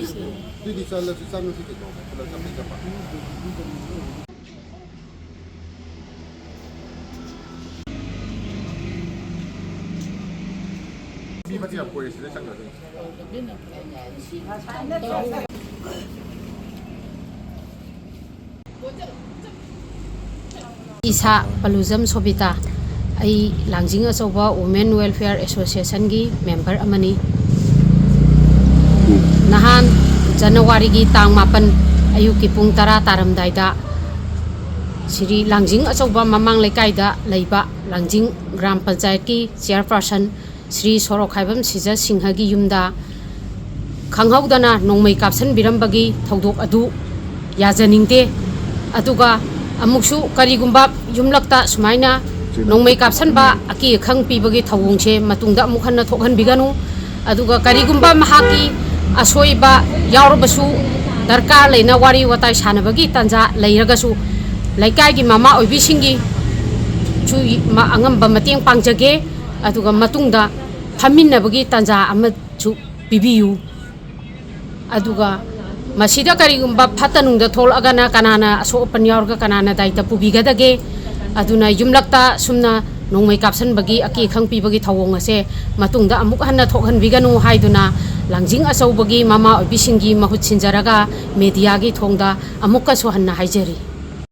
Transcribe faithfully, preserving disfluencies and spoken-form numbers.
ꯑꯗꯨꯗꯤ ꯆꯠꯂꯁꯨ ꯆꯪꯉꯁꯤ ꯀꯩꯅꯣ, ꯄꯨꯂꯞ ꯆꯠꯄꯩ ꯆꯠꯄ꯫ ꯃꯤ ꯃꯁꯤꯡ ꯌꯥꯝ ꯀꯣꯏꯔꯦ ꯁꯤꯗ ꯆꯪꯈ꯭ꯔꯗꯤ꯫ ꯏꯁꯥ ꯄꯂꯨꯖꯝ ꯁꯣꯕꯤꯇꯥ, ꯑꯩ ꯂꯥꯡꯖꯤꯡ ꯑꯆꯧꯕ Women Welfare Association ꯒꯤ member ꯑꯃꯅꯤ꯫ ꯅꯍꯥꯟ ꯖꯅꯋꯥꯔꯤꯒꯤ ꯇꯥꯡ ꯃꯥꯄꯟ ꯑꯌꯨꯛꯀꯤ ꯄꯨꯡ ꯇꯔꯥ ꯇꯥꯔꯝꯗꯥꯏꯗ ꯁ꯭ꯔꯤ ꯂꯥꯡꯖꯤꯡ ꯑꯆꯧꯕ ꯃꯃꯥꯡ ꯂꯩꯀꯥꯏꯗ ꯂꯩꯕ ꯂꯥꯡꯖꯤꯡ ꯒ꯭ꯔꯥꯝ ꯄꯟꯆꯥꯌꯠꯀꯤ chairperson ꯁ꯭ꯔꯤ ꯁꯣꯔꯣꯛꯈꯥꯏꯕꯝ ꯁꯤꯖ ꯁꯤꯡꯍꯒꯤ ꯌꯨꯝꯗ ꯈꯪꯍꯧꯗꯅ ꯅꯣꯡꯃꯩ ꯀꯥꯞꯁꯤꯟꯕꯤꯔꯝꯕꯒꯤ ꯊꯧꯗꯣꯛ ꯑꯗꯨ ꯌꯥꯖꯅꯤꯡꯗꯦ꯫ ꯑꯗꯨꯒ ꯑꯃꯨꯛꯁꯨ ꯀꯔꯤꯒꯨꯝꯕ ꯌꯨꯝꯂꯛꯇ ꯁꯨꯃꯥꯏꯅ ꯅꯣꯡꯃꯩ ꯀꯥꯞꯁꯤꯟꯕ, ꯑꯀꯤ ꯑꯈꯪ ꯄꯤꯕꯒꯤ ꯊꯧꯑꯣꯡꯁꯦ ꯃꯇꯨꯡꯗ ꯑꯃꯨꯛ ꯍꯟꯅ ꯊꯣꯛꯍꯟꯕꯤꯒꯅꯨ꯫ ꯑꯗꯨꯒ ꯀꯔꯤꯒꯨꯝꯕ ꯃꯍꯥꯛꯀꯤ ꯑꯁꯣꯏꯕ ꯌꯥꯎꯔꯕꯁꯨ, ꯗꯔꯀꯥꯔ ꯂꯩꯅ ꯋꯥꯔꯤ ꯋꯥꯇꯥꯏ ꯁꯥꯟꯅꯕꯒꯤ ꯇꯥꯟꯖꯥ ꯂꯩꯔꯒꯁꯨ, ꯂꯩꯀꯥꯏꯒꯤ ꯃꯃꯥ ꯑꯣꯏꯕꯤꯁꯤꯡꯒꯤ ꯁꯨ ꯃ-, ꯑꯉꯝꯕ ꯃꯇꯦꯡ ꯄꯥꯡꯖꯒꯦ꯫ ꯑꯗꯨꯒ ꯃꯇꯨꯡꯗ ꯐꯝꯃꯤꯟꯅꯕꯒꯤ ꯇꯥꯟꯖꯥ ꯑꯃꯁꯨ ꯄꯤꯕꯤꯌꯨ꯫ ꯑꯗꯨꯒ ꯃꯁꯤꯗ ꯀꯔꯤꯒꯨꯝꯕ ꯐꯠꯇ ꯅꯨꯡꯗ ꯊꯣꯛꯂꯛꯑꯒꯅ ꯀꯅꯥꯅ ꯑꯁꯣꯛ ꯑꯄꯟ ꯌꯥꯎꯔꯒ ꯀꯅꯥꯅ ꯗꯥꯏꯇ ꯄꯨꯕꯤꯒꯗꯒꯦ? ꯑꯗꯨꯅ ꯌꯨꯝꯂꯛꯇ ꯁꯨꯝꯅ ꯅꯣꯡꯃꯩ ꯀꯥꯞꯁꯤꯟꯕꯒꯤ ꯑꯀꯤ ꯑꯈꯪ ꯄꯤꯕꯒꯤ ꯊꯧꯑꯣꯡ ꯑꯁꯦ ꯃꯇꯨꯡꯗ ꯑꯃꯨꯛ ꯍꯟꯅ ꯊꯣꯛꯍꯟꯕꯤꯒꯅꯨ ꯍꯥꯏꯗꯨꯅ ꯂꯥꯡꯖꯤꯡ ꯑꯆꯧꯕꯒꯤ ꯃꯃꯥ ꯑꯣꯏꯕꯤꯁꯤꯡꯒꯤ ꯃꯍꯨꯠ ꯁꯤꯟꯖꯔꯒ ꯃꯦꯗꯤꯌꯥꯒꯤ ꯊꯣꯡꯗ ꯑꯃꯨꯛꯀꯁꯨ ꯍꯟꯅ ꯍꯥꯏꯖꯔꯤ꯫